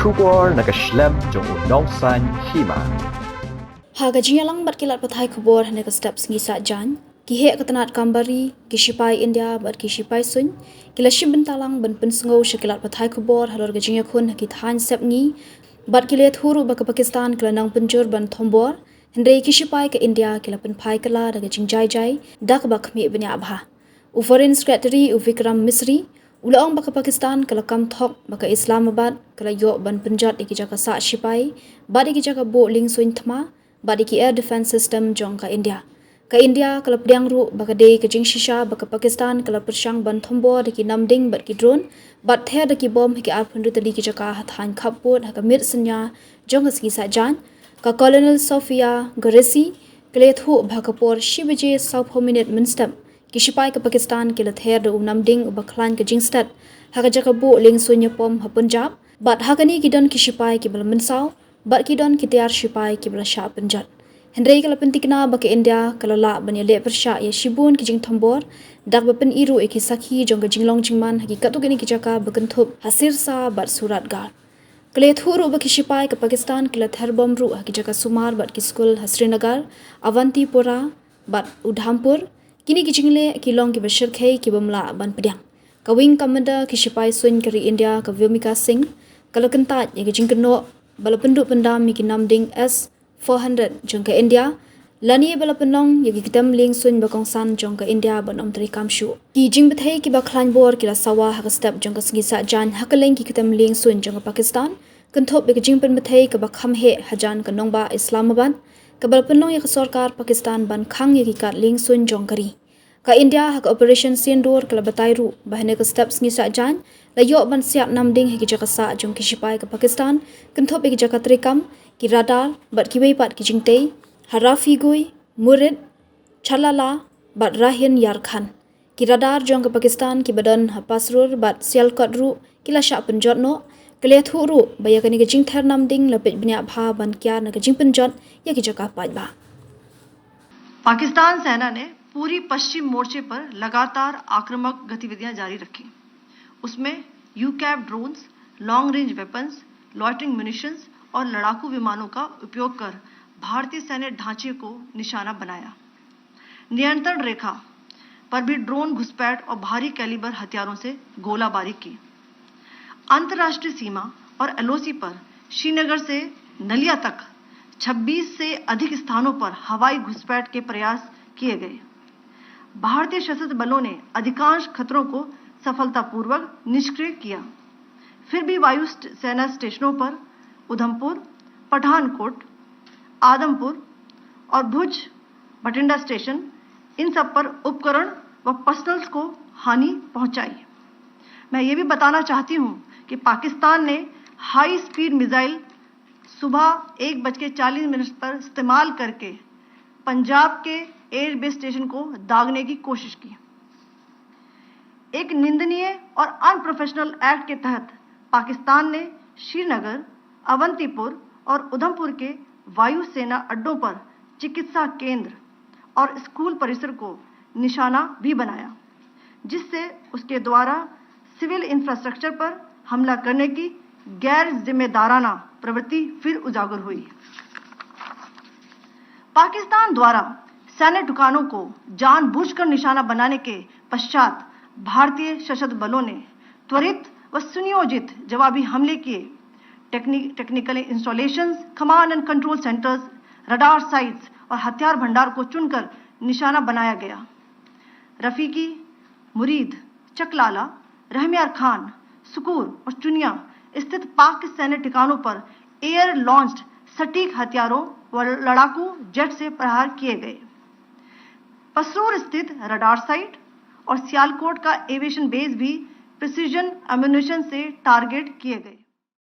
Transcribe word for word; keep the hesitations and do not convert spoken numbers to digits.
Khubor na ka shlem jong u nongsaiñ hima. Ha ka jingïalang bad ki lad pathai khubor ha kane ka step sngi Saitjaiñ, ki heh ka tnat kam bari, ki shipai India bad ki shipai suiñ ki la shim bynta lang ban pynsngew sha ki lad pathai khubor halor ka jingïakhun ha ki thaiñ sepngi, bad ki la ïathuh ruh ba ka Pakistan ka la nang pynjur ban thombor, hynrei ki shipai ka India ki la pynphai kylla da ka jingjai jai da kaba khmih bniah bha. U Foreign Secretary u Vikram Misri u la ong ba ka Pakistan ka la kam thok ba ka Islamabad ka la ïoh ban pynjot ïa ki jaka sah shipai bad ïa ki jaka buh liengsuiñ thma bad ïa ki air defense system jong ka India. Ka India ka la pdiang ruh ba ka dei ka jingshisha ba ka Pakistan ka la pyrshang ban thombor da ki namding bad ki drone bad ther da ki bom ha ki arphew tylli ki jaka ha thaiñ khappud ha ka miet synñia jong ka sngi Saitjaiñ. Ka Colonel Sofia Ghoreshi ka la ïathuh ba ha ka por shi baje sawphew minit mynstep ki shipai ka Pakistan ki la ther da u namding uba khlaiñ ka jingstet ha ka jaka buh liengsuiñ ïapom ha Punjab. Bad ha kane ki don ki shipai kiba la mynsaw bad ki don ki tiar shipai kiba la shah pynjot. Hynrei ka la pyntikna ba ka India ka la lah ban ïaleh pyrshah ïa shibun ki jingthombor da kaba pyni ruh ïa ki sakhi jong ka jinglong jingman ha ki katto katne ki jaka ba kynthup ha Sirsa bad Suratgarh. Ka la ïathuh ruh ba ki shipai ka Pakistan ki la ther bom ruh ha ki jaka sumar bad ki skul ha Srinagar, Avantipora bad Udhampur. Kine ki jingleh ki long kiba shyrkhei kiba ym lah ban pdiang. Ka Wing Commander ki shipai suiñ ka ri India ka Vyomika Singh ka la kyntait ïa ka jingkynnoh ba la pynduh pyndam ïa ki namding S four hundred jong ka India lane ba la pynlong ïa ki ktem liengsuiñ ba kongsan jong ka India ban ym treikam shuh. Ki jingbthei kiba khlaiñ bor ki la sawa ha ka step jong ka sngi Saitjaiñ ha kylleng ki ktem liengsuiñ jong ka Pakistan, kynthup ïa ka jingpynbthei kaba kham heh hajan ka nongbah Islamabad kaba la pynlong ïa ka sorkar Pakistan ban khang ïa ki kad liengsuiñ jong ka ri. Ka India ha ka Operation Sindoor ka la batai ruh ba ha kane ka step sngi Saitjaiñ la ïoh ban siat namding ha ki jaka sah jong ki shipai ka Pakistan, kynthup ïa ki jaka treikam, ki radar bad kiwei pat ki jingtei ha Rafigun, Murid, Chalala bad Rahin Yar Khan. Ki radar jong ka Pakistan kiba don ha Pasrur bad Sialkot ruh ki la shah pynjot noh. Ka la ïathuh ruh ba ïa kane ka jingther namding la peit bniah bha ban kiar na ka jingpynjot ïa ki jaka paidbah. पाकिस्तान सेना ने पूरी पश्चिम मोर्चे पर लगातार आक्रामक गतिविधियां जारी रखी। उसमें यू कैव ड्रोन्स, लॉन्ग रेंज वेपन्स, लॉइटरिंग म्यूनिशंस और लड़ाकू विमानों का उपयोग कर भारतीय सैन्य ढांचे को निशाना बनाया। नियंत्रण रेखा पर भी ड्रोन घुसपैठ और भारी कैलिबर हथियारों से गोलाबारी की। अंतर्राष्ट्रीय सीमा और एलओसी पर श्रीनगर से नलिया तक छब्बीस से अधिक स्थानों पर हवाई घुसपैठ के प्रयास किए गए। भारतीय सशस्त्र बलों ने अधिकांश खतरों को सफलतापूर्वक निष्क्रिय किया। फिर भी वायु स्ट-, सेना स्टेशनों पर उधमपुर, पठानकोट, आदमपुर और भुज बठिंडा स्टेशन, इन सब पर उपकरण व पर्सनल्स को हानि पहुंचाई। मैं ये भी बताना चाहती हूं कि पाकिस्तान ने हाई स्पीड मिसाइल सुबह एक बज के चालीस मिनट पर इस्तेमाल करके पंजाब के एयरबेस स्टेशन को दागने की कोशिश की। एक निंदनीय और अनप्रोफेशनल एक्ट के तहत पाकिस्तान ने श्रीनगर, अवंतीपुर और उधमपुर के वायुसेना अड्डों पर चिकित्सा केंद्र और स्कूल परिसर को निशाना भी बनाया, जिससे उसके द्वारा सिविल इंफ्रास्ट्रक्चर पर हमला करने की गैर जिम्मेदाराना प्रवृत्ति फिर उजागर हुई। पाकिस्तान द्वारा सैन्य ठिकानों को जानबूझकर निशाना बनाने के पश्चात भारतीय सशस्त्र बलों ने त्वरित व सुनियोजित जवाबी हमले किए। टेक्नि-, टेक्निकल इंस्टॉलेशंस, कमांड एंड कंट्रोल सेंटर्स, रडार साइट्स और हथियार भंडार को चुनकर निशाना बनाया गया। रफीकी, मुरीद, चकलाला, रहमियार खान, सुकूर और चुनिया स्थित पाक सैन्य ठिकानों पर एयर लॉन्च्ड सटीक हथियारों व लड़ाकू जेट से प्रहार किए गए। पसरूर स्थित रडार साइट और सियालकोट का एविएशन बेस भी प्रिसीजन एम्यूनिशन से टारगेट किए गए।